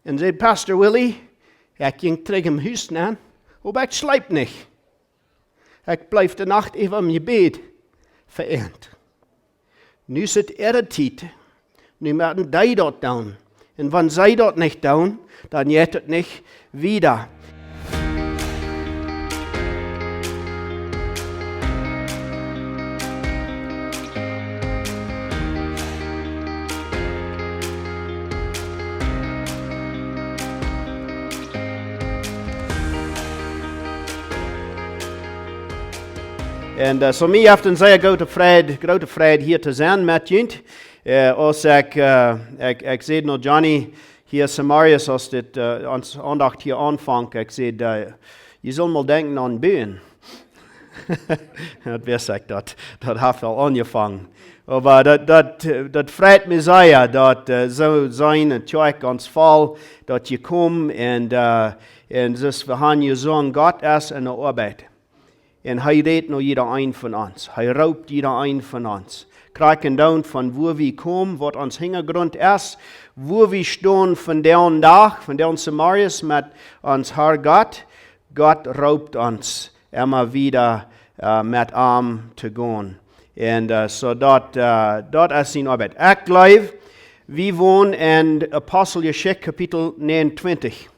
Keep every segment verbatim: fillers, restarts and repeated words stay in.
Un säd: "Pastor Willie, ekj jinkj trigj em Hus nenn, oba ekj schleep nich. Ekj bleef de Nacht äwa em Jebäd vereent." Nu es et äare Tiet. Nu motten dee daut doonen. Un wan see daut nich doonen, dan jeit et nich wieda. Un, eh, soo, mie haft een sea groote Freid, groote Freid hia to sennen met junt. Eh, aus ekj, eh, ekj, ekj säd no Johnny hia, Samarius, aus dit, eh, ons Aundacht hia aunfangt, ekj säd, eh: "Jie sellen mol denkjen aun buen." Daut wist ekj, daut, daut haft aul aunjefongen. Oba daut, daut, daut freit mie sea, daut, eh, soo sien, de Kjoakj gaunz voll, daut jie komen un, eh, un soo aus wie han jesungen, Gott es enne Oabeit. Un hee rät no jieda een von ons. Hee roopt jieda een von ons. Krakjt endoont von wua wie komen, waut ons Hinjagrunt es, wua wie stonen vondoag, vondoag, Samarius, met ons Herr Gott. Gott roopt ons emma wieda, eh, met am to gonen. Un, eh, soo daut, eh, daut es siene Oabeit. Ekj jleew, wie woaren en Aposteljeschicht Kapitel negenuntwintich.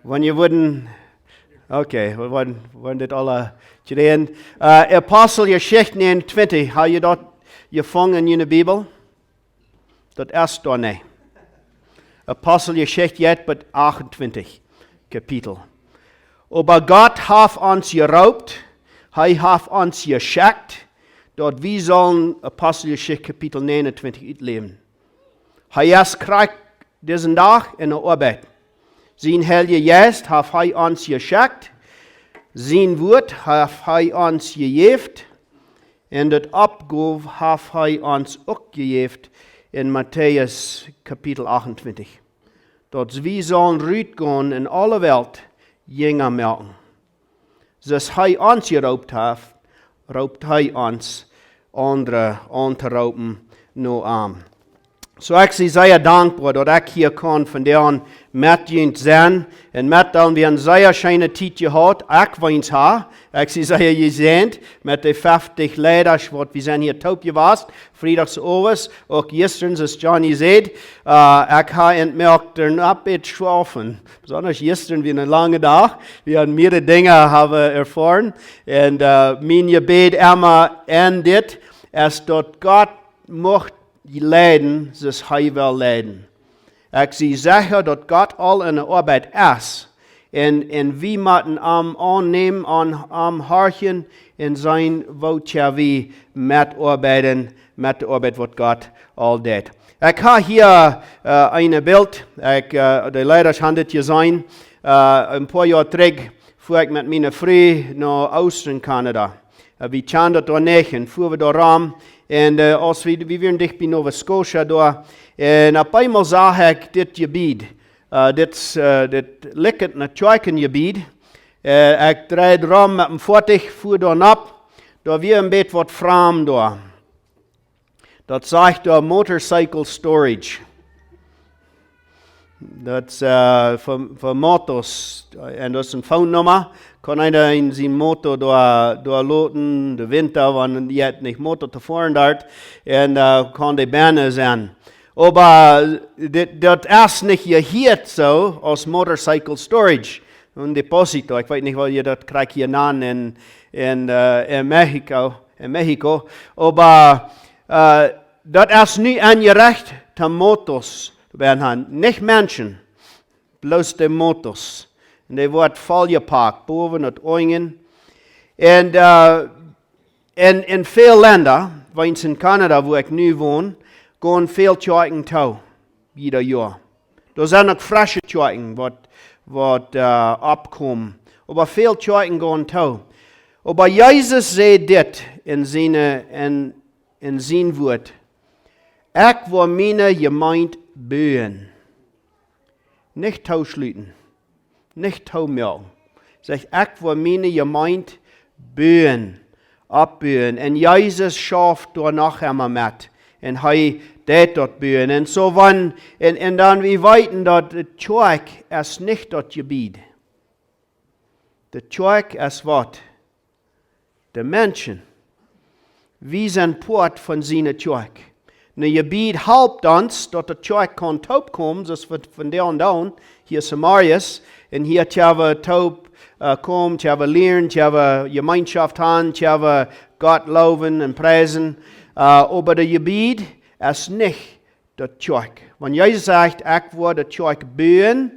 Wan jie wudden, okay, wie wudden, wudden dit aule kjrieen. Eh, Aposteljeschicht negenuntwintich, ha jie daut jefungen en june Bibel? Daut es doa nich. Aposteljeschicht jeit bat achtuntwintich Kapitel. Oba Gott haft ons jeroopt, hee haft ons jeschekjt, daut wie sellen Aposteljeschicht Kapitel negenuntwintich utläwen. Hee es krakjt disen Dach enne Oabeit. Sien Heilja Jeist haft hee ons jeschekjt, sien Wuat haft hee ons jejäft, un daut Oppgow haft hee ons uk jejäft en Matäus Kapitel achtuntwintich. Daut wie sellen rutgonen en aule Welt Jinja moaken. Soo aus hee ons jeroopt haft, roopt hee ons aundre aun to roopen no am. Soo, ekj sie sea dankboa, daut ekj hia kaun vondoag met junt sennen. Un met dän wie eene sea scheene Tiet jehaut. Ekj weens ha. Ekj sie sea jesäajent met de feftich Leidasch, waut wie sent hia toop jewast. Friedachs owes, uk jistren, soo aus Johnny säd, eh, ekj ha en moakt doa noch bät schwoa von. Besondasch jistren wia een langa Dach. Wie hauden mearere Dinja haben erfoaren. Un, eh, mien Jebäd emma en dit es, daut Gott mucht leiden, soo aus hee well leiden. Ekj sie secha, daut Gott aul enne Oabeit es. Un, un wie motten am aunnämen, aun am horchen un seenen, woo wie metoabeiden met de Oabeit, waut Gott aul deit. Ekj ha hia, eh, een Bilt, ekj, eh, de Leidasch haben dit jeseenen, eh, een poa Joa trigj, fua ekj met miene Fru no Oostren Kanada. Eh, wie kjanen daut doa nich, un fua wie doa rom. Un, eh, aus wie, wie wieren dicht bie Nova Scotia doa. Un opp eemol sach ekj dit Jebied. Eh, dit, eh, dit likjt een Kjoakjenjebied. Eh, ekj dreid rom met een Foatich, fua doa nopp. Doa wia een bät waut framd doa. Daut sajcht doa Motorcycle Storage. Daut es, eh, fa, fa Motos. Un daut es een Phone Numma. Kaun eena en sien Moto doa, doa loten, de Winta, wan jie nich Moto to foaren doa. Un, eh, kaun de benne sennen. Oba dit, daut es nich jehieet soo aus Motorcycle Storage. Een Deposito, ekj weet nich, woo jie daut kjrieen hia nanen en, en, eh, en Mexiko, en Mexiko. Oba, eh, daut es nu enjerecht to Motos. Doa sent nich Menschen, bloos de Motos. Un dee woat volljepakt, bowen bat unjen. Un, eh, en, en väl Lenda, weens en Kanada, wua ekj nu won, gonen väl Kjoakjen too, jieda Joa. Doa sent uk fresche Kjoakjen, waut, waut, eh, oppkomen. Oba väl Kjoakjen gonen too. Oba Jesus säd dit en siene, en, en sien Wuat: "Ekj woa miene Jemeent buen." Nich tooschluten. Nich toomoaken. Sajcht: "Ekj woa miene Jemeent buen, oppbuen." Un Jesus schauft doa noch emma met. Un hee deed daut buen. Un soo wan, un, un dan wie weeten daut de Kjoakj es nich daut Jebied. De Kjoakj es waut? De Menschen. Wie sent Poat von siene Kjoakj. Ne Jebied halpt ons, daut de Kjoakj kaun toopkomen, soo aus wie vondoag doonen, hia Samarius, un hia tja wie toop, äh, komen, tja wie lieren, tja wie Jemeenschoft han, tja wie Gott lowen un priesen. Äh, oba de Jebied es nich daut Kjoakj. Wan Jesus sajcht, ekj woa de Kjoakj buen,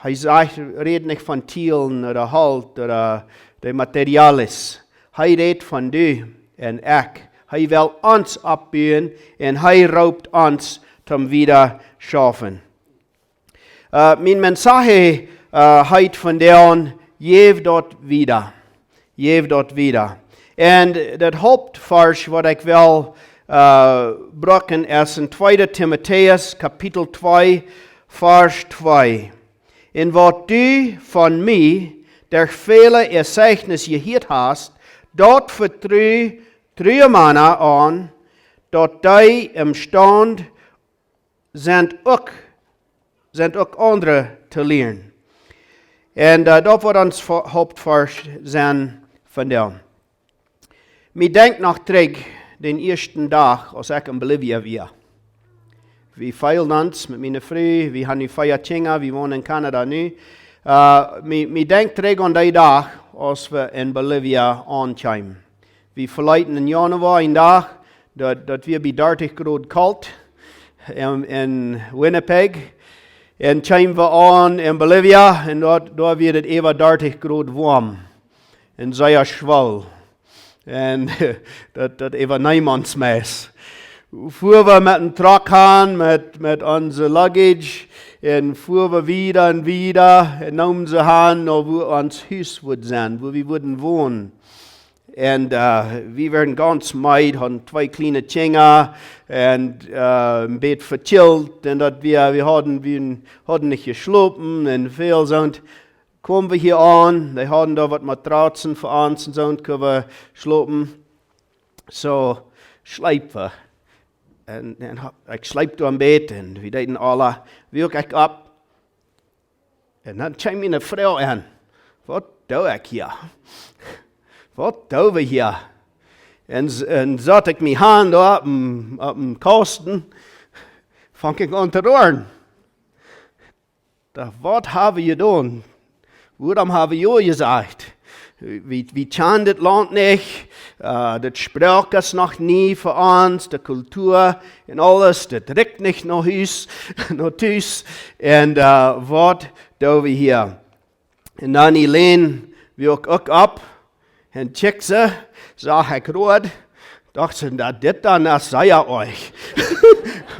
hee sajcht, rät nich von Tielen ooda Holt ooda de Materials. Hee rät von du un ekj. Hee well ons oppbuen un hee roopt ons toom wieda schaufen. Äh, mien Mensaje, äh, heet vondoag, jeff daut wieda. Jeff daut wieda. Un daut Hauptvarsch waut ekj well, äh, brucken es en tweeda Timotäus, Kapitel twee, Varsch twee. Un waut du von mie derch väle Zeichnis jehieet hast, daut vetru true Mana aun, daut dee emstaund sent uk, sent uk aundre to lieren. Un, äh, daut woat ons Hau-, Hauptvarsch sennen vondoag. Mie denkjt noch trigj dän ieeschten Dach, aus ekj en Bolivia wia. Wie feelden ons met miene Fru, wie haben nu vea Kjinja, wie wonen en Kanada nu. Äh, mie, mie denkjt trigj aun dän Dach, aus wie en Bolivia aunkjeemen. Wie veleeten en Januoa een Dach, daut, daut wia bie dartich Grod kolt en, en Winnipeg. Un kjeemen wie aun en Bolivia un doa, doa wia et äwa dartich Grod woam. Un sea schwoll. Un daut, daut äwa niemols meist. Fua wie met een Truck han, met, met onse Luggage, un fua wie wieda un wieda, un neemen see han, no wua ons Hus wudd sennen, wua wie wudden wonen. Un, äh, wie wieren gaunz meed, hauden twee kjliene Kjinja, un, äh, een bät vekjilt, un daut wie, wie hauden, wie hauden nich jeschlopen, un väl soont. Kjeemen wie hia aun, dee hauden doa waut Matratzen fa ons un soont, kunnen wie schlopen. Soo, schleep wie. Un, un ha-, ekj schleep doa een bät, un wie deeden aula, wie uk ekj opp. Un dan kjeem miene Fru aun. Waut doo ekj hia? Waut doo wie hia? Un s-, un saut ekj mie han doa opp een, opp een Kausten, funk ekj aun to roaren. Daut, waut hab wie jedonen? Wuarom hab wie jo jesajcht? Wie, wie kjanen dit Launt nich, äh, daut Sproak es noch nie fa ons, de Kultua un aules, daut rikjt nich no Hus, no Tus. Un, äh, waut doo wie hia? Un dan Elaine, wie uk, uk opp. Un kjikjt see, sach ekj roat. Docht see, daut dit dan es sea oaj.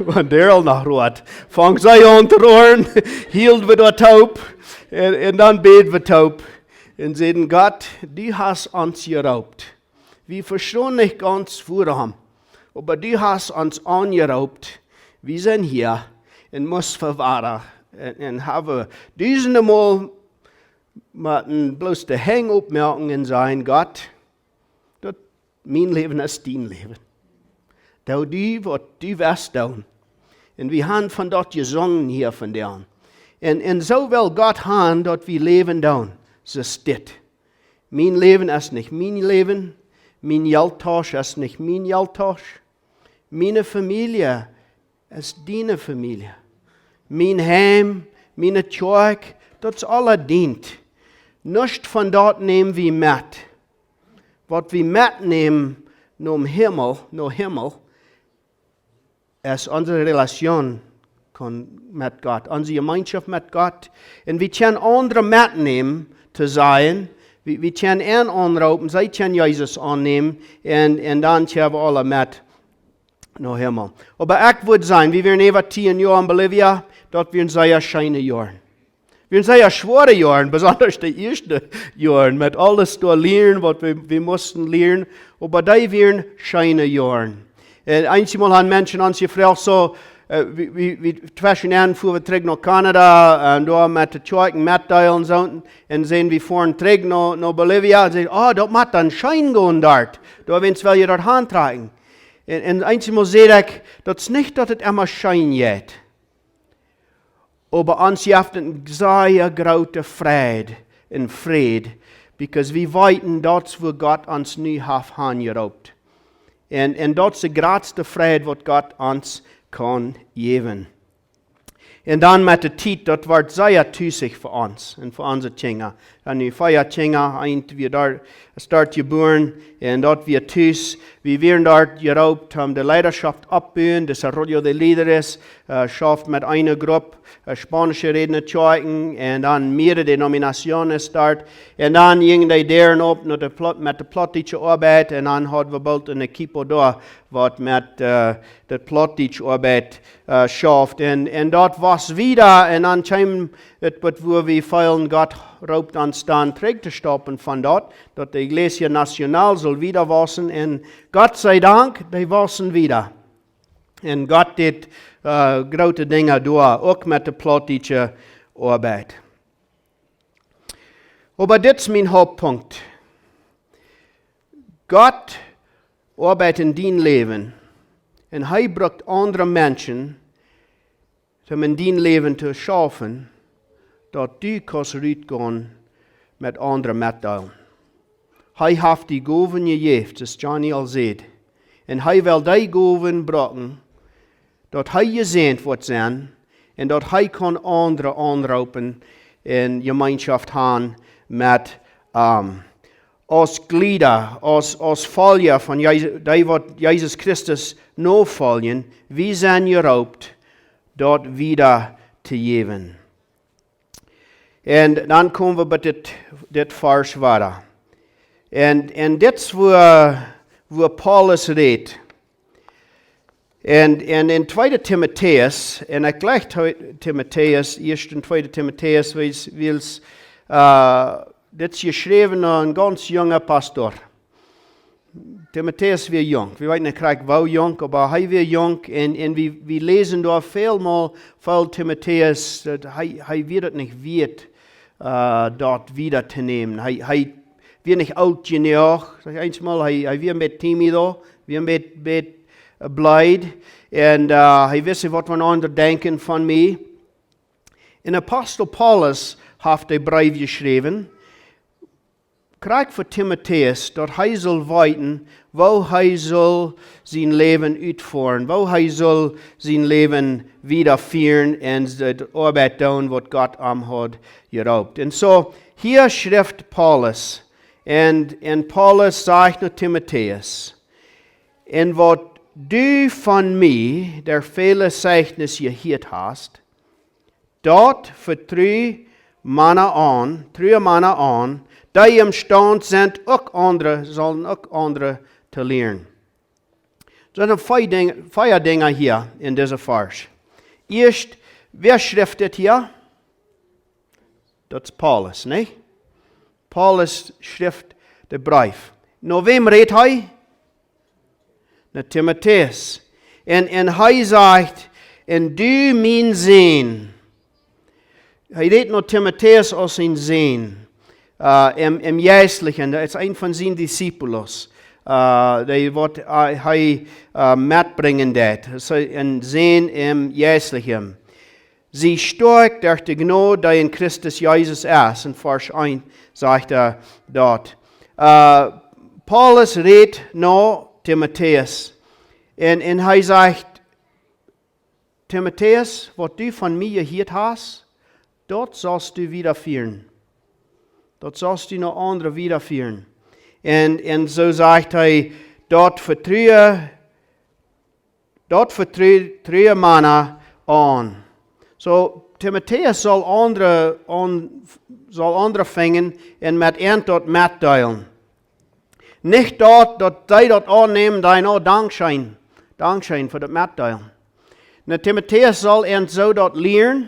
Wan Daryl noch roat. Funk see aun to roaren, hielden wie doa toop. Un, un dan bäden wie toop. Un säden, Gott, du hast ons jeroopt. Wie vestonen nich gaunz wuarom. Oba du hast ons aunjeroopt. Wie sent hia un must vewaren. Un, un haben dusende Mol motten bloos de Henj oppmoaken un sajen, Gott, daut mien Läwen es dien Läwen. Doo du waut du west doonen. Un wie haben von daut jesungen hia vondoag. Un, un soo well Gott haben daut wie läwen doonen. Soo es dit. Mien Läwen es nich mien Läwen. Mien Jelttausch es nich mien Jelttausch. Miene Famielje es diene Famielje. Mien Heim, miene Kjoakj, daut es aula dient. Nuscht von daut näm wie met. Waut wie metnämen nom Himmel, no Himmel, es onse Relation kon-, met Gott, onse Jemeenschoft met Gott. Un wie kjennen aundre metnämen to sajen, wie, wie kjennen an aunroopen, see kjennen Jesus aunnämen, un, un dan kjennen wie aula met no Himmel. Oba ekj wudd sajen, wie wieren äwa tieen Joa en Bolivia, daut wieren sea scheene Joaren. Wieren sea schwoare Joaren, besondasch de ieeschte Joaren, met aules doa lieren, waut wie, wie musten lieren, oba dee wieren scheene Joaren. Un eenjemol haben Menschen ons jefroacht, soo, äh, wie, wie, wie tweschen Enj fua wie trigj no Kanada, un doa met de Kjoakjen metdeelen, soo, un säden, wie fuaren trigj no, no Bolivia, un säden, oh, daut mott dan scheen gonen doa. Doa wieren see, well jie daut auntrakjen. Un, un eensjemol säd ekj, daut es nich daut et emma scheen jeit. Oba ons jeft een sea groote Freid un Fräd, because wie weeten daut es wua Gott ons nu haft hanjeroopt. Un, un daut es de jratste Freid waut Gott ons kaun jäwen. Un dan met de Tiet, daut wort sea tusich fa ons un fa onse Kjinja. Dan nu vea Kjinja, eent wia doa, es doa jebuaren, un daut wia tus. Wie wieren doa jeroopt om de Leidaschoft oppbuen, daut es Arroyo de Líderes, äh, schauft met eene Grupp, äh, Spaunsche Rädende Kjoakjen, un dan mearere Denominationen doa. Un dan jinjen dee Däaren op no de Plaut-, met de plautdietsche Oabeit, un dan hauden wie boolt een Equipo doa, waut met, äh, de plautdietsche Oabeit, äh, schauft. Un, un daut wia wieda, un dan kjeem et, waut wua wie feelen, Gott roopt ons dan trigj to stoppen von daut, daut de Iglesia Nacional sull wieda wausen. Un Gott sei Dank, dee wausen wieda. Un Gott deed, äh, groote Dinja doa, uk met de plautdietsche Oabeit. Oba dit es mien Hauptpunkt. Gott oabeit en dien Läwen. Un hee brukt aundre Menschen, om en dien Läwen to schaufen, daut du kaust rutgonen met aundre metdeelen. Hee haft die Gowen jejäft, aus Johnny aul säd. Un hee well dee Gowen brucken, daut hee jesäajent woat sennen un daut hee kaun aundre aunroopen un Jemeenschoft han met am. Aus Jlieda, aus, aus Folja von Jesus, dee waut Jesus Christus nofoljen, wie sent jeroopt, daut wieda to jäwen. Un dan komen wie bie dit, dit Varsch wieda. Un, un dit es wua, wua Paulus rät. Un, un en tweede Timotäus, un ekj jlikj twee-, Timotäus, ieeschte un tweede Timotäus, wiels, wiels, äh, dit es jeschräwen no een gaunz junga Pastor. Timotäus wia junk. Wie weeten nich krakjt woo junk, oba hee wia junk. Un, un wie, wie läsen doa välmol, väl Timotäus, daut hee, hee wia daut nich wieet, äh, daut wieda to nämen. Hee, hee wia nich oolt jenuach, saj ekj eensmol, hee, hee wia een bät timido, wia een bät, bät, äh, bleid. Un, äh, hee wist nich, waut woaren aundre denkjen von mie. Un Apostel Paulus haft dän Breef jeschräwen, krakjt fa Timotäus, daut hee sull weeten, woo hee sull sien Läwen utfoaren, woo hee sull sien Läwen wiedafieren un de Oabeit doonen, waut Gott am haud jeroopt. Un soo, hia schrift Paulus, un, un Paulus sajcht no Timotäus: Un waut du von mie, der väle Zeichnis jehieet hast, daut vetru Mana aun, true Mana aun, dee emstaunt sent, uk aundre, sellen uk aundre to lieren. Doa sent vea Dinj-, vea Dinja hia en dise Varsch. Ieescht, wäa schrift dit hia? Daut es Paulus, nich? Paulus schrift dän Breef. No wäm rät hee? No Timotäus. Un, un hee sajcht: Un du, mien Sän. Hee rät no Timotäus aus een Sän. Äh, em, em Jeistlichen, daut es een von siene Discípulos. Äh, dee waut, äh, hee, äh, metbrinjen deed. Soo een Sän em Jeistlichen. Sie stoakj derch de Jnod, dee en Christus Jesus es. En Varsch eent sajcht hee daut. Äh, Paulus rät no Timotäus. Un, un hee sajcht: Timotäus, waut du von mie jehieet hast, daut sust du wiedafieren. Daut sust du no aundre wiedafieren. Un, un soo sajcht hee: Daut vetru, daut vetru, true Mana aun. Soo, Timotäus saul aundre, aun-, saul aundre finjen un met an daut metdeelen. Nich daut, daut dee daut aunnämen, dan: "Oh, dankscheen, dankscheen fa daut metdeelen." Un Timotäus saul an soo daut lieren,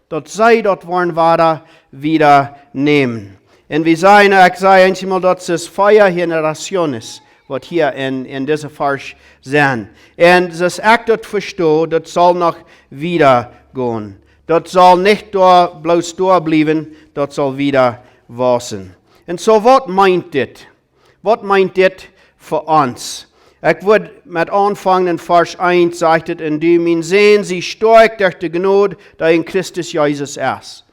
daut see daut woaren wada wieda nämen. Un wie sajen, ekj saj eensmol, daut es vea Generationen, waut hia en, en dise Varsch sent. Un soo aus ekj daut vesto, daut saul noch wieda gonen. Daut saul nich doa, bloos doa bliewen, daut saul wieda wausen. Un soo, waut meent dit? Waut meent dit fa ons? Ekj wudd met aunfangen en Varsch eent, sajcht et: "Un du, mien Sän, sie stoakj derch de Jnod, dee en Christus Jesus es."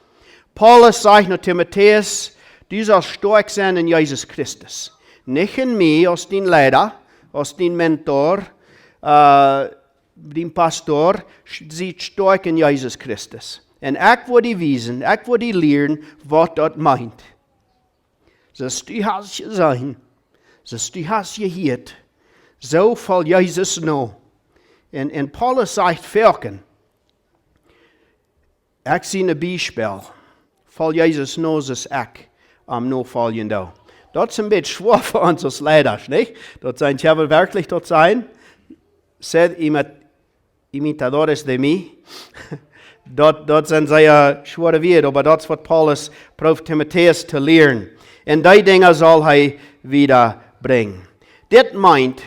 Paulus sajcht no Timotäus: "Du saust stoakj sennen en Jesus Christus. Nich en mie aus dien Leida, aus dien Mentor, äh, dien Pastor, sch-, sie stoakj en Jesus Christus. Un ekj woa die wiesen, ekj woa die lieren, waut daut meent. Soo aus du hast jeseenen, soo aus du hast jehieet, soo foll Jesus no." Un, un Paulus sajcht foaken: "Ekj sie een Biespel. Foll Jesus no, soo aus ekj am nofoljen doo." Daut es een bät schwoa fa ons aus Leidasch, nich? Daut sent, jo, werkjlich daut sent. Sed imat-, imitadores de mí. Daut, daut sent sea schwoare Wieed, oba daut es waut Paulus prooft Timotäus to lieren. Un dee Dinja saul hee wieda brinjen. Dit meent,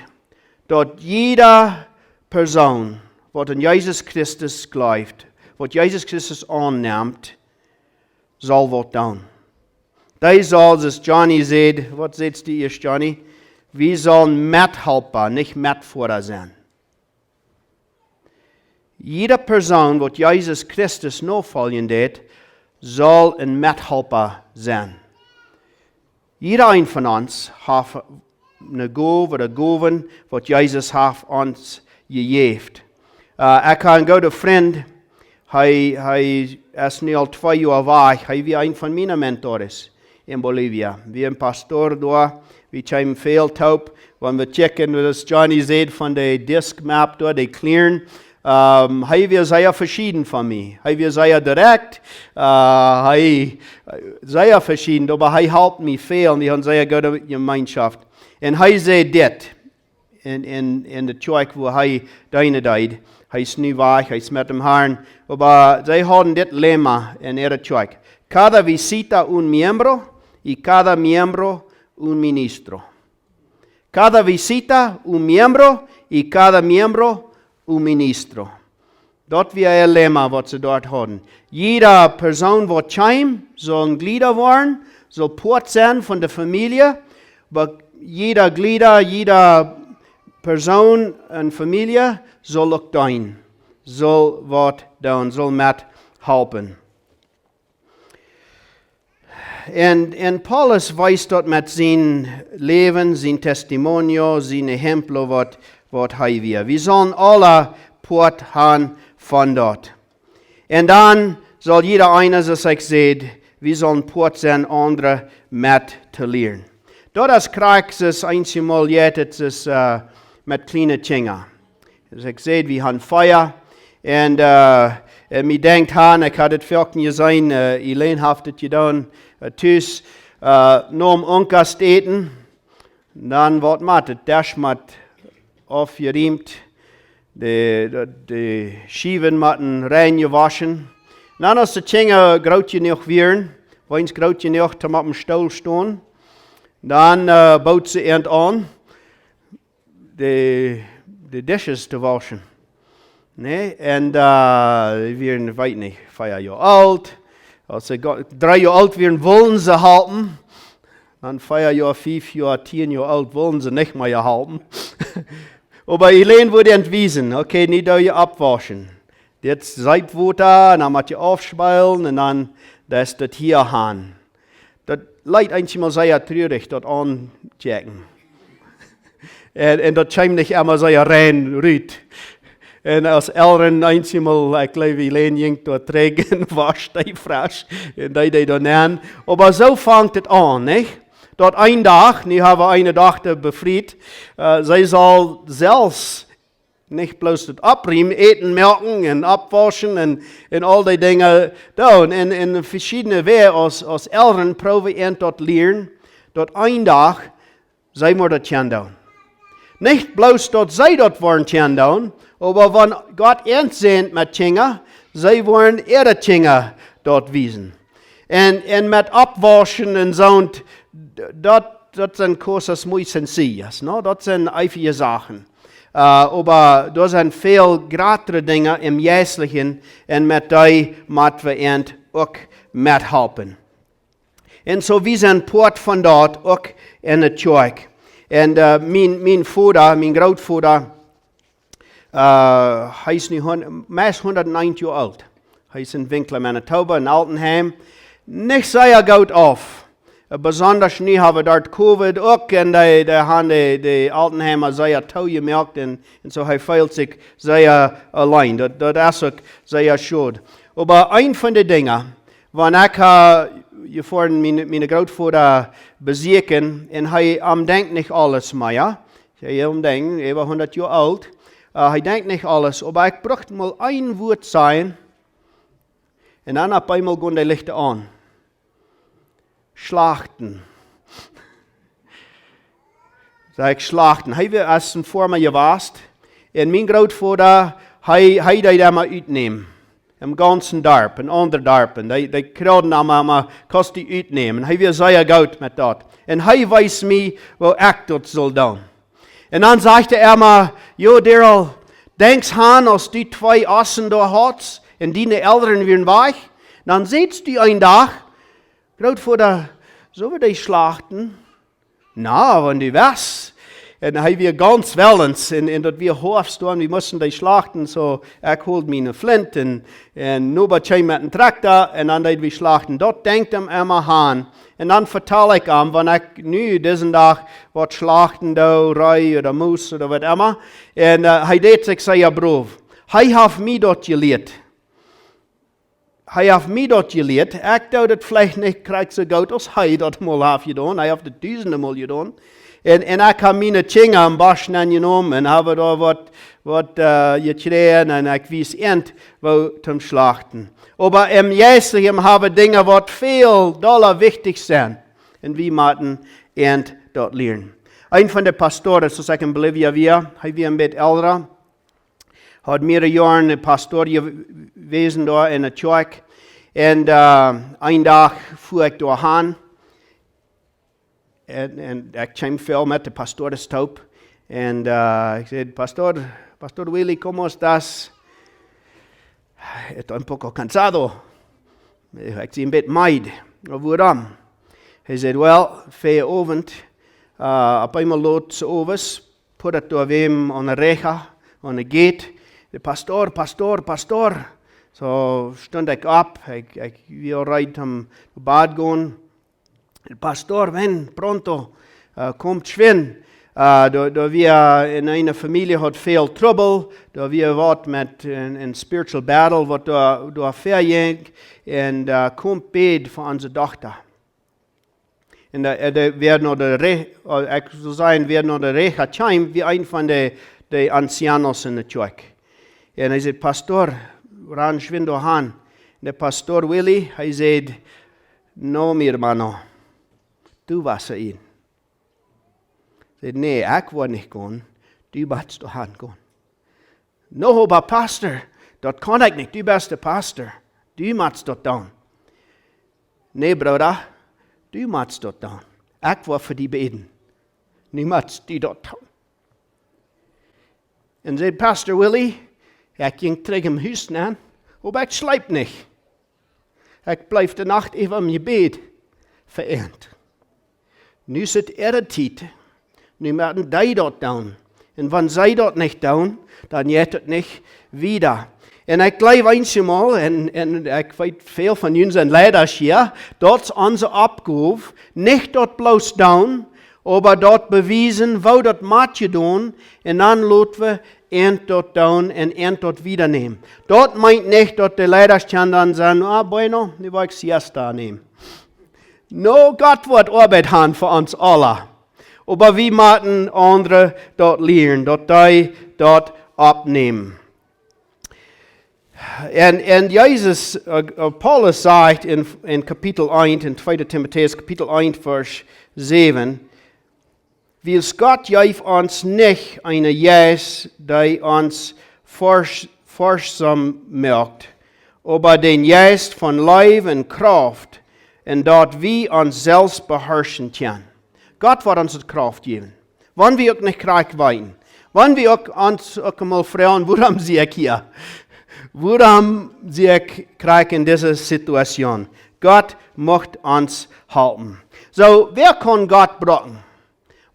daut jieda Persoon, waut aun Jesus Christus jleeft, waut Jesus Christus aunnemt, saul waut doonen. Dee saul, soo aus Johnny säd, waut sädst du ieescht, Johnny? Wie sellen Methalpa, nich Metfoara sennen. Jieda Persoon, waut Jesus Christus nofoljen deit, saul een Methalpa sennen. Jieda een von ons haft eene Gow ooda Gowen, waut Jesus haft ons jejäft. Äh, ekj hab een gooden Frint, hee, hee es nu aul twee Joa wajch, hee wia een von miene Mentores en Bolivia. Wia een Pastor doa, wie kjeemen väl toop, wan wie checken, waut Johnny säd von de Discmap doa, de Klieren. Ähm, hee wia sea veschieden von mie. Hee wia sea direkt, äh, hee, sea veschieden, oba hee halpt mie väl un wie haben sea goode Jemeenschoft. Un hee säd dit en, en, en de Kjoakj, wua hee deenen deed. Hee es nu wajch, hee es met däm Harn. Oba see hauden dit Lema en äare Kjoakj: "Cada visita un miembro, y cada miembro un ministro." Cada visita un miembro, y cada miembro un ministro. Daut wia een Lema, waut see doa hauden. Jieda Persoon, waut kjeem, saul een Jlied woaren, saul Poat sennen von de Famielje, oba jieda Jlied, jieda Persoon en Famielje saul uk deenen, saul waut doonen, saul methalpen. Un, un Paulus wiest daut met sien Läwen, sien Testimonio, sien Ejemplo, waut, waut hee wia. Wie sellen aule Poat haben von daut. Un dan saul jieda eena, soo aus ekj säd, wie sellen Poat sennen, aundre met to lieren. Daut es krakjt soo aus eenjemol jeit et, soo aus, äh, met kjliene Kjinja. Soo aus ekj säd, wie haben Fia. Un, äh, un mie denkjt aun, ekj haud et foaken jeseenen, äh, Elaine haft et jedonen, äh, tus, äh, nom Onkost äten. Dan woat met, de Desch met aufjeriemt, de, de, de Schiewen motten rein jewoschen. Dan, aus de Kjinja groot jenuach wieren, weens groot jenuach, om oppem Stool stonen, dan, äh, bood see an, de, de Dishes to wauschen. Nä, un, äh, dee wieren, weet nich, fia Joa oolt. Aus see go-, dree Joa oolt wieren, wullen see halpen. Dan fia Joa, fief Joa, tieen Joa oolt, wullen see nich mea halpen. Oba Elaine wudd an wiesen, okay, nu doo jie oppwauschen. Dit Seepwota, un dan mott jie aufspeelen, un dan, daut es daut hia han. Daut leet eenjemol sea trurich, daut auntokjikjen. Un, un daut kjeem nich emma sea rein rut. Un aus Elren eenjemol, ekj jleew, Elaine jinkj doa trigj un woscht dee fresch. Un dee deed doa nenn. Oba soo fangt et aun, nich? Daut een Dach, nu hab wie eene Dochta befriet, äh, see saul selfst nich bloos daut oppriemen, Äten moaken un oppwauschen un, un aul dee Dinja doonen. Un, un veschiedne Wäaj aus, aus Elren proowen an daut lieren, daut een Dach see mott daut kjennen doonen. Nich bloos daut see daut woaren kjennen doonen, oba wan Gott an sent met Kjinja, see woaren äare Kjinja daut wiesen. Un, un met oppwauschen un soont, d-, daut, daut sent cosas muy sencillas, no? Daut sent eefach Sachen. Äh, oba doa sent väl jratre Dinja em Jeistlichen un met dee mott wie an uk methalpen. Un soo, wie sent Poat von daut uk en de Kjoakj. Un äh, mien, mien Voda, mien Grootvoda, äh, hee es nu hon- meist hundat eent Joa oolt. Hee es en Winkler, Manitoba, en Altenheim. Nich sea goot auf. Äh, besondasch nu hab wie doa Covid uk un dee, dee haben dee, dee Altenheime sea toojemoakt un, un soo hee feelt sikj sea auleen. Daut, daut es uk sea schod. Oba eent von dee Dinja, wan ekj ha jefoaren miene, miene Grootvoda besieekjen un hee, am denkjt nich aules mea. Hee, am denkjt, hee wia hundat Joa oolt. Äh, hee denkjt nich aules, oba ekj brukt mol een Wuat sajen un dan opp eemol gonen dee Lichta aun. Schlachten. Saj ekj, schlachten. Hee wia aus en Foarma jewast. Un mien Grootvoda, hee, hee deed emma utnämen. Em gaunzen Darp, en aundre Darpen. Dee, dee kjrieejen emma, emma, kaust du utnämen. Hee wia sea goot met daut. Un hee wees mie, woo ekj daut sull doonen. Un dan säd hee emma: "Jo, Daryl, denkjst han, aus du twee Ossen doa haudst un diene Elren wieren wajch, dan sätst du een Dach: 'Grootvoda, sell wie dee schlachten?' Na, wan du west." Un hee wia gaunz wellens, un, un daut wia Hoafst doa, wie musten dee schlachten, soo ekj hold miene Flint un, un Noba kjeem met en Trakta un dan deed wie schlachten. Daut denkjt am emma han. Un dan vetal ekj am, wan ekj nu disen Dach waut schlachten doo, Ree ooda Moos ooda waut emma. Un äh, hee deed sikj sea brow. Hee haft mie daut jelieet. Hee haft mie daut jelieet. Ekj doo daut veleicht nich krakjt soo goot aus hee daut mol haft jedonen. Hee haft daut dusende mol jedonen. Un, un ekj hab miene Kjinja em Bosch nenjenomen un hab doa waut, waut äh, jekjräajen un ekj wies an, woo toom schlachten. Oba em Jeistlichen hab wie Dinja, waut väl dolla wichtich sent. Un wie motten an daut lieren. Een von de Pastoren, soo aus ekj en Bolivia wia, hee wia en bät elra, haud mearere Joaren en Pastor jewast doa en de Kjoakj. Un äh, een Dach fua ekj doa han. Un, un ekj kjeem väl met de Pastores toop. Un äh, ekj säd: "Pastor, Pastor Willy, ¿cómo estás?" "Estoy un poco cansado." Ekj sie en bät meed. "Wuarom?" Hee säd: "Well, väajen Owent, äh, opp eemol lot 's owes, pudat doa wäm aun de reja, aun de gate. De Pastor, Pastor, Pastor." Soo stunt ekj opp, ekj, ekj wia reed toom no Bad gonen. "El pastor, ven pronto, äh, komt schwind." Äh, doa, doa wia en eene Famielje haud väl Trubbel, doa wia waut met en, en spiritual battle, waut doa, doa väajinkj, un äh, komt bäd fa onse Dochta. Un äh, äh, dee wia no de re-, äh, ekj sull sajen, wia no de reja kjeem, wia een von de, de ancianos en de Kjoakj. Un hee säd: "Pastor, ran schwind doa han." Un de Pastor Willy, hee säd: "No, mi hermano, tú vas a ir." Säd: "Nä, ekj woa nich gonen, du motst doa han gonen." "No, oba Pastor, daut kaun ekj nich, du best de Pastor, du motst daut doonen." "Nä, Brooda, du motst daut doonen. Ekj woa fa die bäden. Nu motst du daut doonen." Un säd Pastor Willy: "Ekj jinkj trigj em Hus nenn, oba ekj schleep nich. Ekj bleef de Nacht äwa em Jebäd ve'ent. Nu es et äare Tiet, nu motten dee daut doonen. Un wan see daut nich doonen, dan jeit et nich wieda." Un ekj jleew eenjemol, un, un ekj weet väl von junt sent Leidasch hia, daut es onse Oppgow, nich daut bloos doonen, oba daut bewiesen, woo daut mott jedonen, un dan lot wie an daut doonen un an daut wiedanämen. Daut meent nich, daut de Leidasch kjennen dan sajen: "Ah, bueno, nu woa ekj siesta nämen." No, Gott woat Oabeit han fa ons aula. Oba wie motten aundre daut lieren, daut dee daut oppnämen. Un, un Jesus, äh, äh, Paulus sajcht en, en Kapitel eent, en tweede Timotäus Kapitel eent, Varsch säwen: "Wiels Gott jeef ons nich eenen Jeist, dee ons forsch-, forchsom moakt, oba dän Jeist von Leew un Krauft, un daut wie ons selfst beharschen kjennen." Gott woat ons de Krauft jäwen. Wan wie uk nich krakjt weeten. Wan wie uk ons uk mol froagen: "Wuarom sie ekj hia? Wuarom sie ekj krakjt en dise Situation?" Gott mucht ons halpen. Soo, wäa kaun Gott brucken?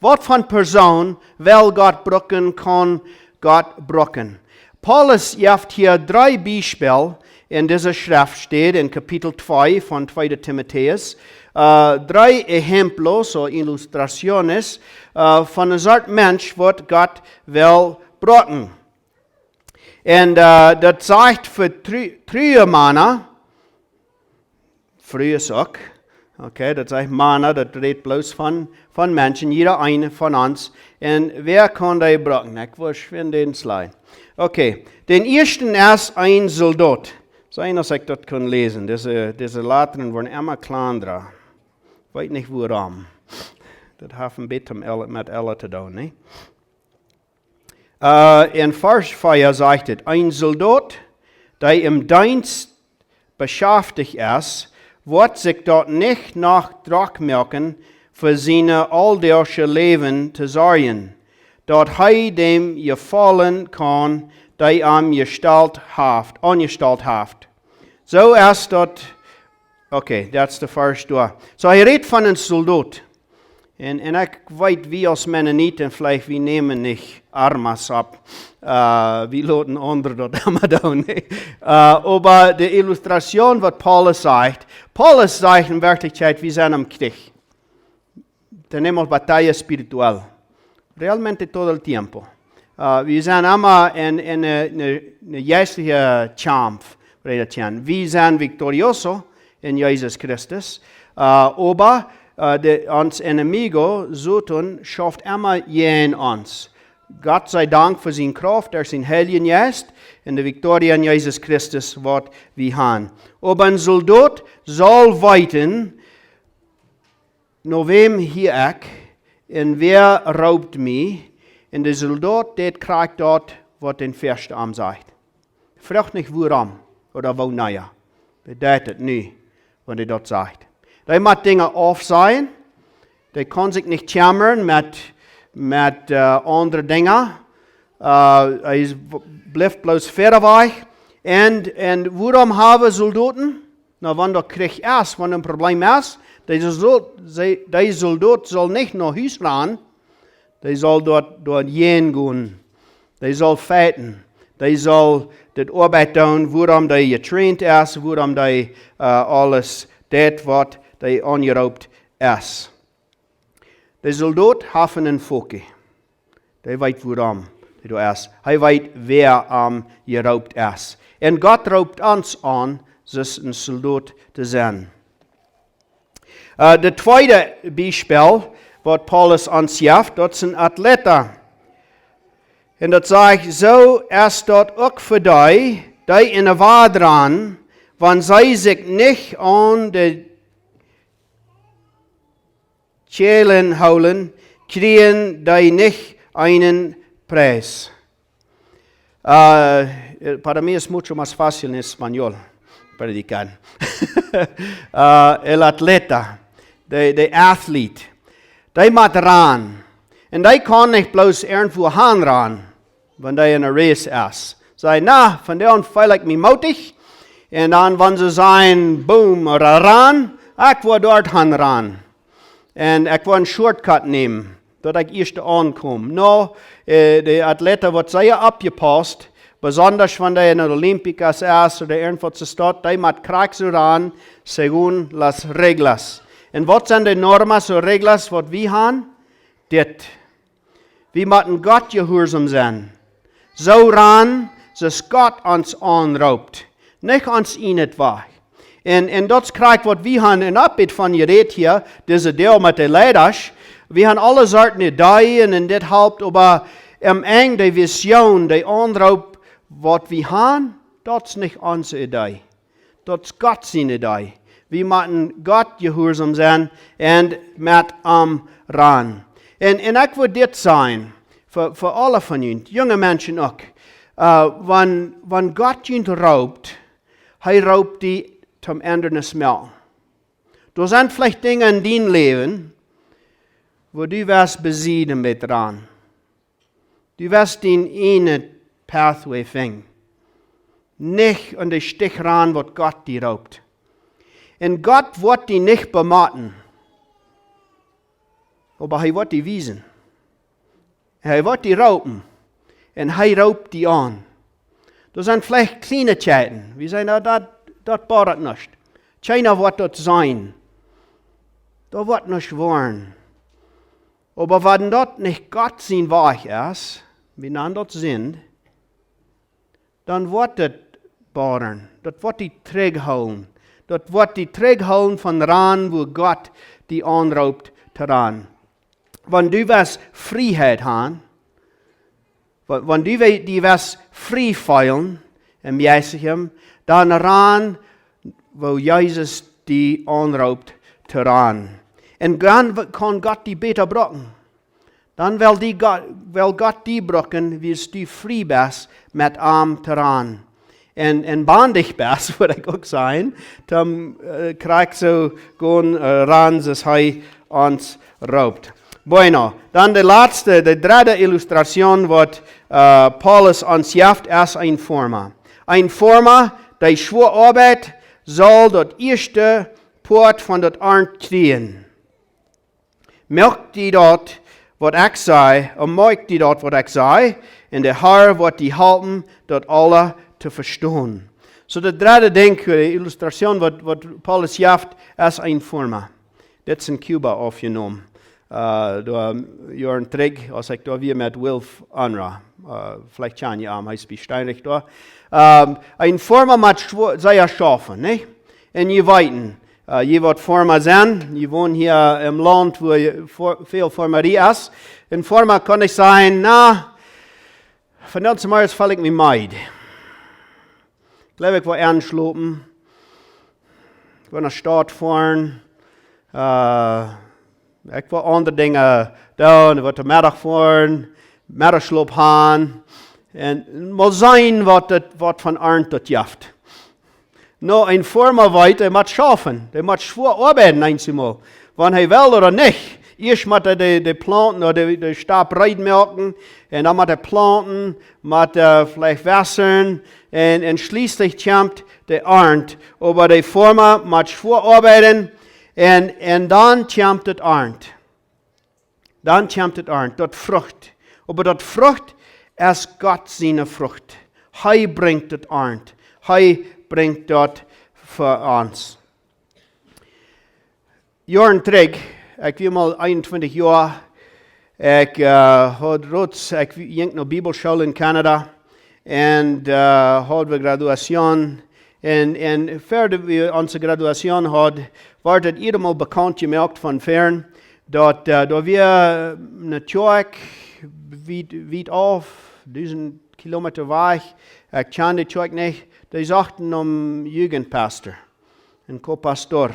Waut fa Persoon well Gott brucken, kaun Gott brucken? Paulus jeft hia dree Biespel en dise Schreftstäd en Kapitel twee von tweede Timotäus. Äh, dree ejemplos, ooda ilustraciones, äh, von eene Sort Mensch, waut Gott well brucken. En äh, daut sajcht fa tru-, true Mana, Frues uk. Okay, daut sajcht Mana, daut rät bloos von, von Menschen, jieda eena von ons. En wäa kaun dee brucken? Ekj wull schwind dän Slide. Okay, dän ieeschten es een Soldot. Seenen aus ekj daut kunn läsen. Dise, dise Latren woaren emma kjlanda. Weet nich wuarom. Daut haft een bät met Ella, met Ella to doonen, nä? Äh, en Varsch vea sajcht et: Een Soldot, dee em Deenst beschaftich es, woat sikj daut nich noch drock moaken, fa sien auldaugsjet Läwen to sorjen, daut hee däm jefaulen kaun, dee am jestalt haft, aunjestalt haft. Soo es daut, okay, that's the first one. Soo, hee rät von een Soldot. En, en ekj weet, wie aus Mennoniten, veleicht, wie nämen nich armas opp. Äh, wie loten aundre daut emma doonen, nä? Äh, oba de Illustrazion, waut Paulus sajcht, Paulus sajcht en Werkjlichkjeit, wie sent em Kjrich. Tenemos batalla espiritual. Realmente todo el tiempo. Äh, wie sent emma en, en, äh, ne, ne jeistelje Kaumf, wie sent victorioso en Jesus Christus. Äh, oba, äh, de, ons enemigo, Soton, schauft emma jäajen ons. Gott sie Dank fa siene Krauft derch sienen Heiljen Jeist en de Victoria en Jesus Christus, waut wie han. Oba een Soldot saul weeten, no wäm hia ekj, en wäa roopt mie, en de Soldot deit krakjt daut, waut dän Fäasten am sajcht. Froag nich wuarom ooda woo, na jo, dee deit et nu, wan hee daut sajcht. Dee mott Dinja aufsajen, dee kaun sikj nich kjemmren met, met, äh, aundre Dinja. Äh, hee blift bloos wieda wajch. En, en wuarom haben Soldoten? Na, wan doa Kjrich es, wan een Problem es, dee Soldot, see, dee Soldot saul nich no Hus rannen, dee saul doa, doa jäajen gonen. Dee saul fighten. Dee saul de Oabeit doonen, wuarom dee jetraind es, wuarom dee, äh, aules deit, waut dee aunjeroopt es. De Soldot haft een enfoque. Dee weet wuarom dee doa es. Hee weet wäa am jeroopt es. En Gott roopt ons aun, soo een Soldot to sennen. Äh, de tweede Biespel, waut Paulus ons jeft, daut es een Atleta. En daut sajcht, soo es daut uk fa dee, dee en de Wad rannen, wan see sikj nich aun de Kjälen hoolen, kjrieen dee nich eenen Pries. Äh, para mí es mucho más fácil en español predicar. Äh, el atleta, de, de athlete, dee mott rannen. En dee kaun nich bloos irjentwua han rannen, wan dee en een race es. Saj, na, vondoag feel ekj mie mootich. En dan, wan see sajen, boom, ooda rannen, ekj woa doa han rannen. En ekj woa een shortcut nämen, daut ekj ieescht aunkom. No, äh, de Atleta woat sea oppjepaust, besonda wan dee en de Olympias es ooda irjentwaut soo steit, dee mott krakjt soo rannen, según las reglas. En waut sent de normas o reglas, waut wie han? Dit. Wie motten Gott jehuarsom sennen. Soo rannen, soo aus Gott ons aunroopt. Nich ons ieejnet Wajch. En, en daut es krakjt waut wie han een bät von jerät hia, dise Deel met de Leidasch. Wie han aule Sorten Ideeen en dit halpt, oba aum Enj de Vision, de Aunroop, waut wie han, daut es nich onse Idee. Daut es Gott siene Idee. Wie motten Gott jehuarsom sennen en met am rannen. En, en ekj wudd dit sajen, fa, fa aule von junt, junge Menschen uk. Äh, wan, wan Gott junt roopt, hee roopt die toom Endanis moaken. Doa sent veleicht Dinja en dien Läwen, wua du woascht besieden met rannen. Du woascht dien ieejnen pathway finjen. Nich aun de Stich rannen, waut Gott die roopt. En Gott woat die nich bemoten. Oba hee woat die wiesen. Hee woat die roopen. Un hee roopt die aun. Doa sent veleicht Kjlienichkjeiten. Wie sajen, daut, daut bodat nich. Kjeena woat daut seenen. Daut woat nich woaren. Oba wan daut nich Gott sien Wajch es, wie nanen daut Sind, dan woat daut boddren. Daut woat die trigjhoolen. Daut woat die trigjhoolen von rannen, wua Gott die aunroopt to rannen. Wan du west Frieheit han, wa-, wan du we-, die west frie feelen em Jeistlichen, dan ran, wua Jesus die aunroopt to rannen. Un dan w-, kaun Gott die bäta brucken. Dan well die Gott, well Gott die brucken, wiels du frie best, met am to rannen. Un, un bondig best, wudd ekj uk sajen, dan, äh, kjrichst du gonen, äh, rannen, soo aus hee ons roopt. Bueno, dan de latste, de dredde Illustratie, waut, äh, Paulus ons jeft, es een Foarma. Een Foarma, dee schwoa oabeit, saul daut ieeschte Poat von daut Arnt kjrieen. Moak die daut, waut ekj saj, un moak die daut, waut ekj saj, un de Herr woat die halpen, daut aules to vestonen. Soo, daut dredde Dinkj, de Illustratie, waut, waut Paulus jeft, es een Foarma. Dit es en Kuba aufjenomen. Äh, doa, Joaren trigj, aus ekj doa wia met Wilf Unruh. Äh, veleicht kjan jie am, hee es bie Steinrich doa. Ähm, een Foarma mott schwo-, sea schaufen, nä? Un jie weeten, äh, jie waut Foarma sent, jie wonen hia em Launt, wua je-, Foar-, väl Foarmarie es. En Foarma kaun nich sajen, na, vondoag zemorjes feel ekj mie meed. Ekj jleew, ekj woa enschlopen. Ekj woa no Staut foaren. Äh, ekj woa aundre Dinja doonen. Ekj woa to Meddach foaren. Meddachschlop han. Un mol seenen, waut daut, waut von Arnt daut jeft. No, een Foarma weet, hee mott schaufen. Hee mott schwoa oabeiden eensjemol. Wan hee well ooda nich. Ieescht mott hee de, de Plaunten ooda de, de Stap reed moaken. Un dan mott hee plaunten, mott hee veleicht wässren. Un, un schlieslich kjemt de Arnt. Oba de Foarma mott schwoa oabeiden. Un, un dan kjemt daut Arnt. Dan kjemt daut Arnt, daut Frucht. Oba daut Frucht es Gott siene Frucht. Hee brinjt daut Arnt. Hee brinjt daut fa ons. Joaren trigj, ekj wia mol eenuntwintich Joa. Ekj, äh, haud roots, ekj jinkj no Bibelschool en Kanada. Un, äh, haud wie Graduation. Un, un ver wie onse Graduation haud, wort daut jieda Mol bekaunt jemoakt von fern, daut, äh, doa wia ne Kjoakj wiet, wiet auf, dusent Kilometa wajch. Ekj kjand de Kjoakj nich. Dee sochten om Jugendpastor, en Kopastor.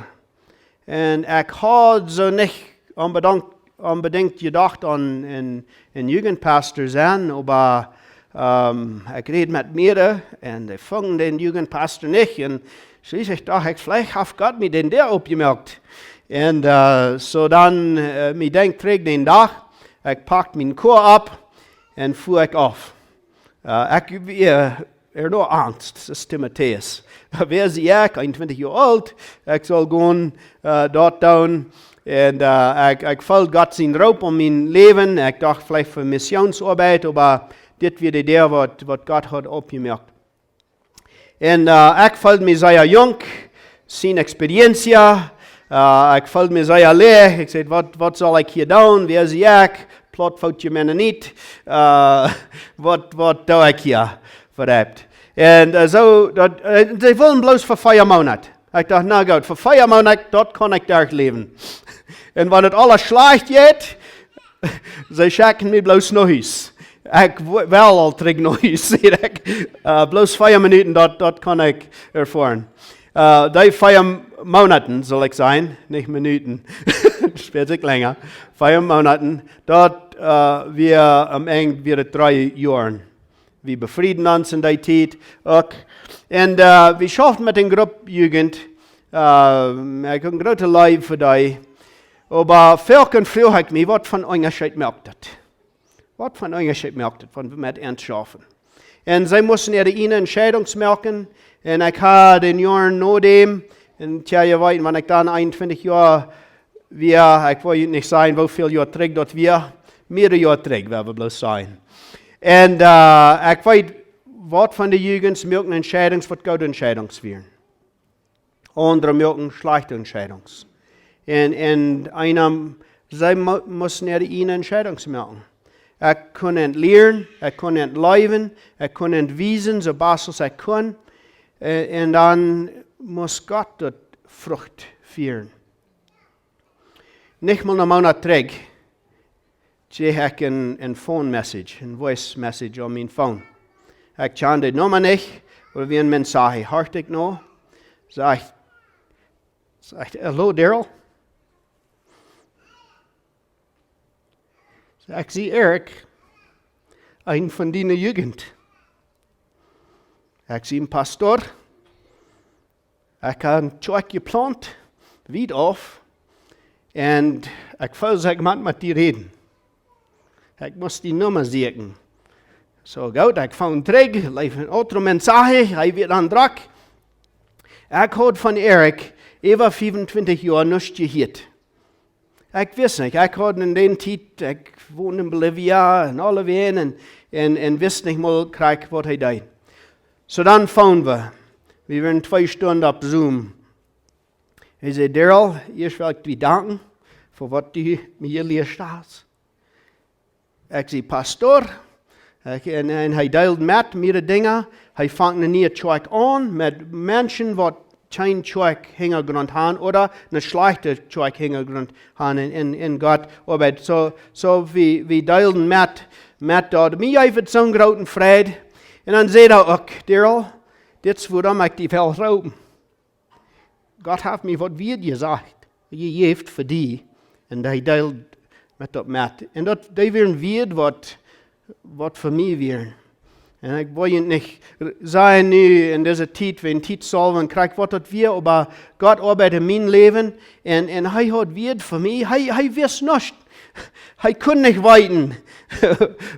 Un ekj haud soo nich onbedinjt, onbedinjt jedocht aun en, en Jugendpastor sennen, oba, ähm, ekj räd met mearere un dee fungen dän Jugendpastor nich. Un schlieslich docht ekj, veleicht haft Gott mie dän doa oppjemoakt. Un, äh, soo dan, äh, mie denkjt trigj dän Dach, ekj pakt mien Koa opp un fua ekj auf. Äh, ekj, äh, wia noch angst, daut es Timotäus. Wäa sie ekj, eenuntwintich Joa oolt, ekj saul gonen, äh, daut doonen. Un, äh, ekj, ekj feeld Gott sien Roop aun mien Läwen. Ekj docht veleicht fa Missionsoabeit, oba dit wia de Deel waut, waut Gott haud oppjemoakt. Un, äh, ekj feeld mie sea junk, sin experiencia. Äh, ekj feeld mie sea läach. Ekj säd, waut, waut saul ekj hia doonen? Wäa sie ekj? Plautfootje Mennonit. Äh, waut, waut doo ekj hia? Verept. Un, äh, soo, daut, äh, dee wullen bloos fa vea Moonat. Ekj docht, na goot, fa vea Moonat, daut kaun ekj derchläwen. Un wan et aules schlajcht jeit, see schekjen mie bloos no Hus. Ekj w-, well aul trigj no Hus, säd ekj. Äh, bloos vea Minuten, daut, daut kaun ekj erfoaren. Äh, dee vea Moonaten, saul ekj sajen, nich Minuten. Spält sikj lenja. Vea Moonaten, daut, äh, wia aum Enj wia et dree Joaren. Wie befrieden ons en dee Tiet uk. Un, äh, wie schauften met eene Grupp Jugend. Äh, ekj haud eene groote Leew fa dee. Oba foaken fruach ekj mie, waut fa Unjascheet moakt daut? Waut fa Unjascheet moakt daut, wan wie met an schauften? Un see musten äare ieejne Entscheidungen moaken. Un ekj haud en Joaren no däm, un tja, jie weeten, wan ekj dan eenuntwintich Joa wia, ekj well junt nich sajen, woo väl Joa trigj daut wia, mea Joa trigj, woa wie bloos sajen. Un, äh, ekj weet, waut von de Jugents moaken Entscheidungen, waut goode Entscheidungen wieren. Aundre moaken schlajchte Entscheidungen. Un, un eena, see mu-, musten äare ieejne Entscheidungen moaken. Ekj kunn an lieren, ekj kunn an leewen, ekj kunn an wiesen, soo best aus ekj kunn. Un, un dan must Gott daut Frucht fieren. Nich mol een Moonat trigj, kjrieech ekj een, een Phone Message, een Voice Message opp mien Phone. Ekj kjand de Numma nich, oba wia een Mensaje, horcht ekj no, sajcht, sajcht, "Hallo, Daryl?" Saj ekj: "Sie Eric, een von diene Jugent?" Ekj sie een Pastor. Ekj hab eene Kjoakj jeplaunt, wiet auf. Un ekj feeld, ekj mott met die räden. Ekj must diene Numma sieekjen. Soo goot, ekj phone trigj, leeft een otra Mensch, saj ekj, hee wia dan drock. Ekj haud von Eric äwa fiefuntwintich Joa nuscht jehieet. Ekj wist nich, ekj haud en dee Tiet, ekj wond en Bolivia un aulewäajen un, un, un wist nich mol krakjt waut hee deed. Soo dan phone wie. Wie wieren twee Stunden opp Zoom. Hee säd: "Daryl, ieescht well ekj die danken fa waut du mie jelieet hast." Ekj sie Pastor. Ekj, un, un hee deeld met mie de Dinja. Hee funk eene niee Kjoakj aun met Menschen waut kjeen Kjoakj Hinjagrunt han ooda eene schlajchte Kjoakj Hinjagrunt han en, en, en Gott Oabeit. Soo, soo wie, wie deelden met, met daut. Mie jeef et soon grooten Fräd. Un dan säd hee uk: "Daryl, dit es wuarom ekj die well roopen. Gott haft mie waut Wieed jesajcht, jejäft fa die." Un hee deeld met daut met. Un daut, dee wieren Wieed waut, waut fa mie wieren. Un ekj well junt nich r-, sajen nu en dise Tiet, wan Tiet saul, wan krakjt waut daut wia, oba Gott oabeit en mien Läwen. Un, un hee haud Wieed fa mie. Hee, hee wist nuscht. Hee kunn nich weeten,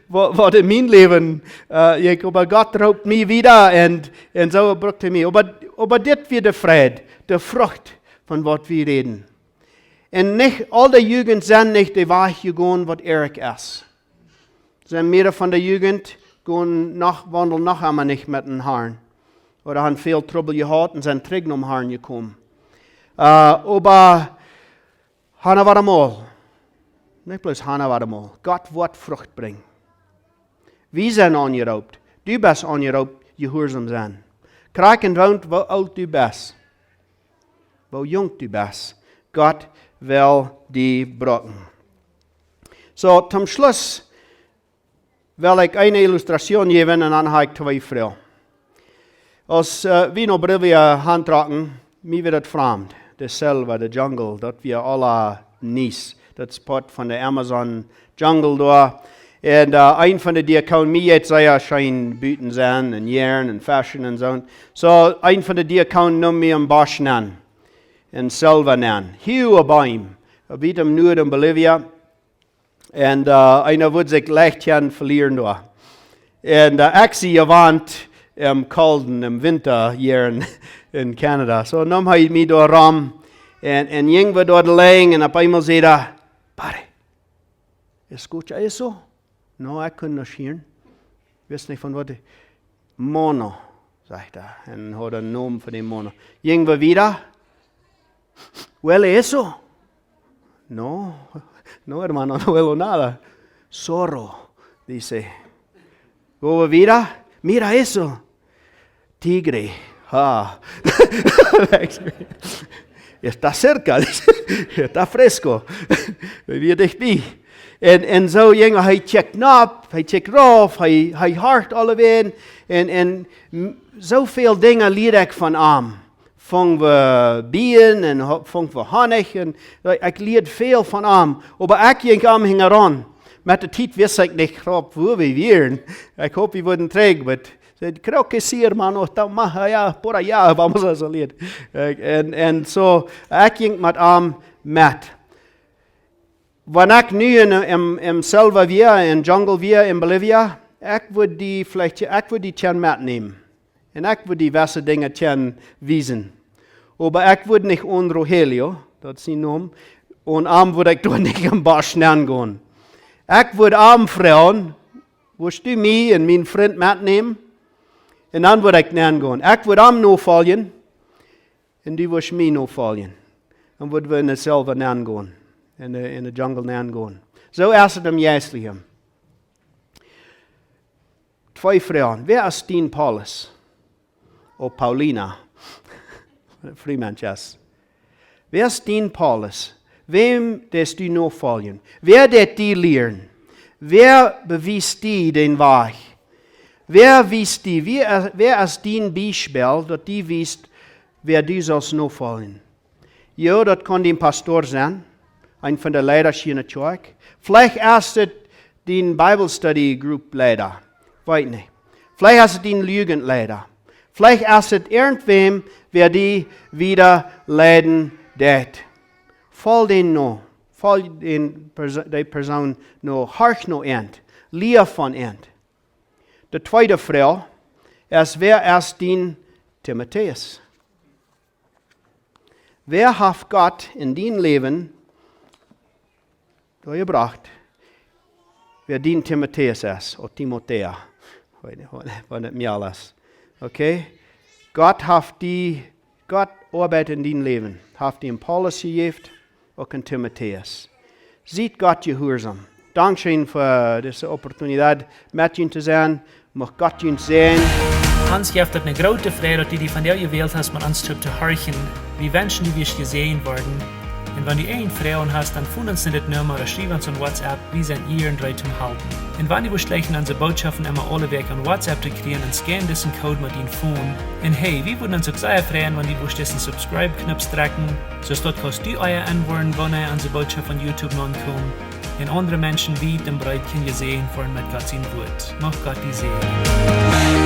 wa-, waut en mien Läwen, äh, ekj, oba Gott roopt mie wieda un, un soo brukt hee mie. Oba, oba dit wia de Fräd, de Frucht von waut wie räden. Un nich aul de Jugent sent nich dän Wajch jegonen waut Eric es. Sent mea von de Jugent gonen noch, waundlen noch emma nich met dän Harn. Ooda han väl Trubbel jehaut un sent trigj nom Harn jekomen. Äh, oba han wie emol, nich bloos han wie emol, Gott woat Frucht brinjen. Wie sent aunjeroopt. Du best aunjeroopt, jehuarsom sennen. Krakjt endoont woo oolt du best, woo junk du best, Gott well die brucken. Soo, toom Schluss well ekj eene Illustratie jäwen un dan hab ekj twee Froagen. Aus, äh, wie no Bolivia hantrocken, mie wia daut framd. De Selva, de Jungle, daut wia aula nies. Daut es Poat von de Amazon Jungle doa. Un, äh, een von de Diakonen, mie jeit sea scheen buten sennen un jäajen un feschen un soo. Soo, een von de Diakonen neem mie em Bosch nenn, en Selva nenn. Huage Beem, wiet em Nuaden Bolivia. Un, äh, eena wudd sikj leicht kjennen velieren doa. Un, äh, ekj sie jewant em Kolden, em Winta hia en, en Canada. Soo neem hee mie doa rom un, un jinj wie doa de Lenj un opp eemol säd hee: "Padre, escucha eso?" No, ekj kunn nich hieren. Wist nich von waut hee. "Mono," sajcht hee, un haud een Nomen fa dän Mono. Jinj wie wieda. "Huele eso?" "No, no, hermano, no huelo nada." "Zorro," dice. Go wie wieda. "Mira eso." "Tigre." "Ha." "Está cerca," dice. "Está fresco." Wia dicht bie. Un, un soo jinj hee, hee kjikjt nopp, hee kjikjt rauf, hee, hee horcht aulewäajen. Un, un m-, soo väl Dinja lieed ekj von am. Fung wie Bieajen un ho-, fung wie Honnich un, äh, ekj lieed väl von am. Oba ekj jinkj am hinjaraun. Met de Tiet wist ekj nich krakjt wua wie wieren. Ekj hop, wie wudden trigj, oba säd: "Creo que sí, hermano, está más allá, por allá, vamos a salir." Ekj, un, un soo, ekj jinkj met am met. Wan ekj nu en, em, em Selva wia, en Jungle wia, en Bolivia, ekj wudd die veleicht, ekj wudd die kjennen metnämen. Un ekj wudd die wesse Dinja kjennen wiesen. Oba ekj wudd nich un Rogelio, daut es sien Nomen, Un am wudd ekj doa nich em Bosch nengonen. Ekj wudd am froagen: "Wurscht du mie un mienen Frint metnämen?" Un dan wudd ekj nengonen. Ekj wudd am nofoljen un du wurscht mie nofoljen. Dan wudden wie en de Selva nengonen, en de, en de Jungle nengonen. Soo es et em Jeistlichen. Twee Froagen. Wäa es dien Paulus? Ooda Paulina. Freeman Chess. Wäa es dien Paulus? Wäm deist du nofoljen? Wäa deit die lieren? Wäa bewiest die dän Wajch? Wäa wiest die? Wäa, wäa es dien Biespel, daut die wiest, wäa du saust nofoljen? Jo, daut kaun dien Pastor sennen, eena von de Leida hia en de Kjoakj. Veleicht es et dien Bible Study Group Leida. Weet nich. Veleicht es et dien Jugendleida. Veleicht es et irjentwäm, wäa die wieda leiden deit. Folj dän no. Folj dän Perso-, dee Persoon no. Horch no an. Lia von an. De tweede Froag es: Wäa es dien Timotäus? Wäa haft Gott en dien Läwen doa jebrocht, wäa dien Timotäus es, ooda Timotäa? Weet nich, waut, waut daut mie aules. Okay? Gott haft die, Gott oabeit en dien Läwen. Haft die en Paulus jejäft, uk en Timotäus. Siet Gott jehuarsom. Dankscheen fa dise Opportunität, met junt to sennen. Mucht Gott junt säajnen. Ons jeft daut eene groote Freid, daut du die vondoag jewält hast, met ons toop to horchen. Wie wenschen, du wurscht jesäajent woaren. Un wan du eene Froag hast, dan foon ons no dit Numma ooda schriew ons aun WhatsApp. Wie sent hia un reed toom halpen. Un wan du wurscht jleichen, onse Bootschoften emma aule Wäakj aun WhatsApp to kjrieen, dan scan disen Code met dien Phone. Un hey, wie wudden ons uk sea freien, wan du wurscht disen Subscribe-Knoop drekjen, soo daut kaust du ea enwoaren, wan onse Bootschoften opp YouTube aunkomen. Un aundre Menschen wiet un breet kjennen jesäajent woaren met Gott sien Wuat. Mucht Gott die säajnen.